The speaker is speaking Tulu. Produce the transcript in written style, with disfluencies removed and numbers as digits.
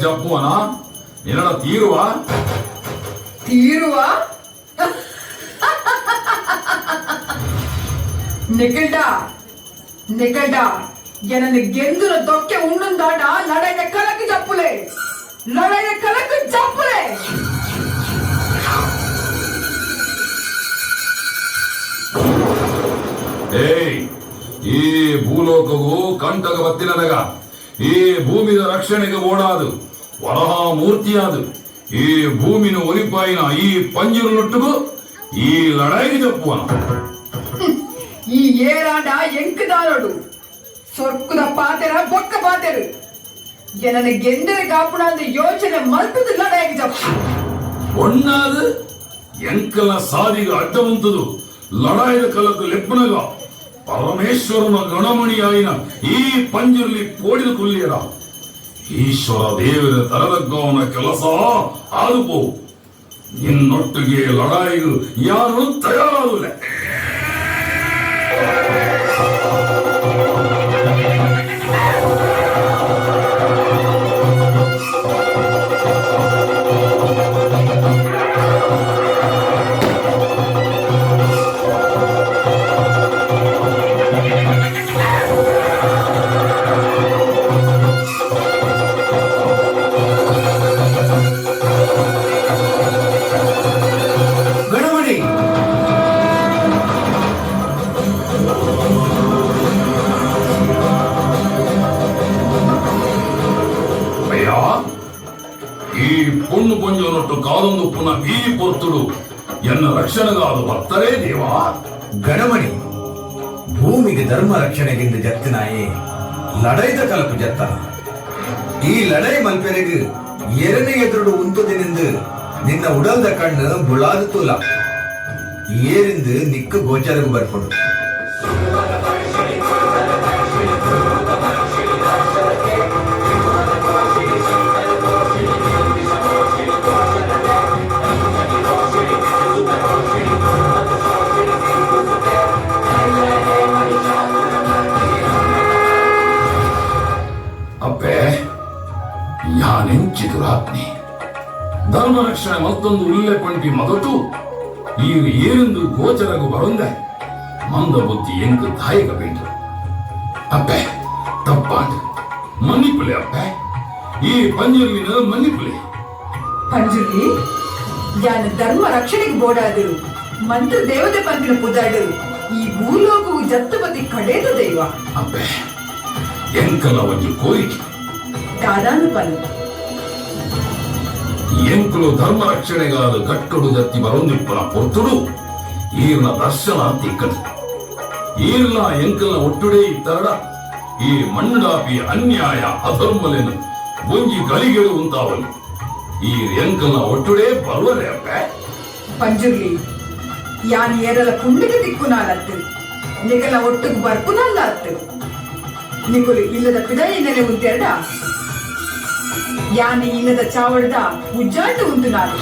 ಜಪ್ಪುವನ ನಿನ್ನ ತೀರುವ ತೀರುವ ನಿಖಿಲ್ಡ ನಿಖಿಲ್ಡ ಎನನ್ನು ಗೆಂದುನ ದೊಕ್ಕೆ ಉಣ್ಣುಂದಾಡ ಲಡೈದ ಕಲಕು ಜಪ್ಪುಲೆ, ಲಡೈದ ಕಲಕು ಜಪ್ಪುಲೆ. ಏಯ್, ಈ ಭೂಲೋಕವು ಕಂಟಕ ಬತ್ತಿನನಗ ಈ ಭೂಮಿದ ರಕ್ಷಣೆಗೆ ಓಡಾದು ವರಹ ಮೂರ್ತಿಯಾದು ಈ ಭೂಮಿನ ಒಲಿಪಾಯಿನ ಈ ಪಂಜಿರುನೊಟ್ಟಿಗೂ ಈ ಲಡಾಯಿಗೆ ಜಪ್ಪುವನ. ಈ ಏರಾಂಡ ಎಂಕುದಾನೋಡು ಸೊರ್ಕುದ ಪಾತೆರ ಬೊಕ್ಕ ಪಾತೆರು ಎನನ ಗೆಂದರೆ ಕಾಪುಣಾಂದ ಯೋಚನೆ ಮಲ್ತದ ಲಡಾಯಿಗೆ ಜಪ್ಪು. ಒಣ್ಣಾದು ಎಂಕಲ ಸಾದಿಗೆ ಅಡ್ಡ ಉಂತದು ಲಡಾಯಿದ ಕಲಕು ಲೆಪ್ಪುನಗ ಪರಮೇಶ್ವರನ ಗಣಮಣಿಯಾಯಿನ ಈ ಪಂಜುರ್ಲಿ ಪೋಡಿದ ಕುಲ್ಲಿಯಡ ಈಶ್ವರ ದೇವರ ತರದಗ್ಗವನ ಕೆಲಸ ಆದು ಪೋ. ನಿನ್ನೊಟ್ಟಿಗೆ ಲಡಾಯಿಗೂ ಯಾರು ತಯಾರಾದುಲ್ಲ. ಗಣಮಣಿ, ಅಯ್ಯ, ಈ ಪೊಣ್ಣು ಪೊಂಜನೊಟ್ಟು ಕಾದೊಂದು ಪುನಃ ಈ ಪೊರ್ತುಡು ಎನ್ನ ರಕ್ಷಣೆಗಾದ ಭಕ್ತರೇ ದೇವಾ. ಗಣಮಣಿ, ಭೂಮಿಗೆ ಧರ್ಮ ರಕ್ಷಣೆಗಿಂದ ಜತ್ತಿನಾಯೇ ಲಡೈದ ಕಲಪು ಜತ್ತನ. ಈ ಲಡೈ ಮಲ್ಪೆರೆಗ್ ಎರನೇ ಎದುರುಡು ಉಂತುದಿನಿಂದು ನಿನ್ನ ಉಡಲ್ದ ಕಣ್ಣು ಬುಳಾದ ತೂಲ ಏರಿಂದು ನಿಕ್ಕು ಗೋಚರಗು ಬರ್ಪುಡು. ಅಪ್ಪೆ, ಯಾನೆಂಚಿ ದುರಾತ್ಮಿ, ಧರ್ಮ ರಕ್ಷಣೆ ಮತ್ತೊಂದು ಉಲ್ಲೆ ಪಂಪಿ ಮದಟು ಈ ಏರೆಂದು ಗೋಚರಗು ಬರುಂದೆ ಮಂದ ಬುದ್ಧಿ ಎಂಕು ದಾಯಕ ಬೇಂಡು. ಅಪ್ಪೆ, ತಪ್ಪಾಂಡ್, ಮನ್ನಿಪುಲೆ ಅಪ್ಪೆ, ಈ ಪಂಜುರ್ಲಿನ ಮನ್ನಿಪುಲೆ. ಪಂಜುರ್ಲಿ, ಯಾನ ಧರ್ಮ ರಕ್ಷಣೆಗೆ ಬೋಡಾದರು ಮಂತ್ರ ದೇವತೆ ಪಂಪಿನ ಪುದಾಡು ಈ ಭೂಲೋಕವು ಜತ್ತುಪತಿ ಕಡೇದ ದೈವ. ಅಪ್ಪೆ, ಎಂಕಲ ಒಂಜಿ ಕೋರಿಕೆ. ದಾದಾನು ಪನ್. ಎಂಕುಲು ಧರ್ಮ ರಕ್ಷಣೆಗಾದ ಗಟ್ಟುಡು ಜತ್ತಿ ಬರೊಂದಿಪ್ಪನ ಪೊರ್ತುಡು ಈರ್ನ ದರ್ಶನ ತಿಕ್ಕದು. ಈರ್ನ ಎಂಕಲ್ನ ಒಟ್ಟುಡೇ ಇತ್ತರಡ ಈ ಮಣ್ಣುಡಾಪಿ ಅನ್ಯಾಯ ಅಧರ್ಮಲೇನು ಒಂಜಿ ಗಳಿಗೆಡು ಉಂತಾವಲು. ಈ ಎಂಕಲ್ನ ಒಟ್ಟುಡೇ ಬರುವರೆ ಅಪ್ಪೆ. ಪಂಜುರ್ಲಿ, ಯಾನ್ ಏರಲ ಪುಂಡಿಗೆ ದಿಕ್ಕು ನಾಲತ್ತು, ನಿಗಲ ಒಟ್ಟುಗು ಬರ್ಪುನಲ್ಲ ಅತ್ತು. ನಿಕುಲು ಇಲ್ಲದ ಪಿದಯಿ ನೆಲೆ ಉಂತೆರಡ ಯಾನ್ ಇಲ್ಲದ ಚಾವಡ್ದ ಉಜ್ಜಾಟ ಉಂಟು ನಾನು.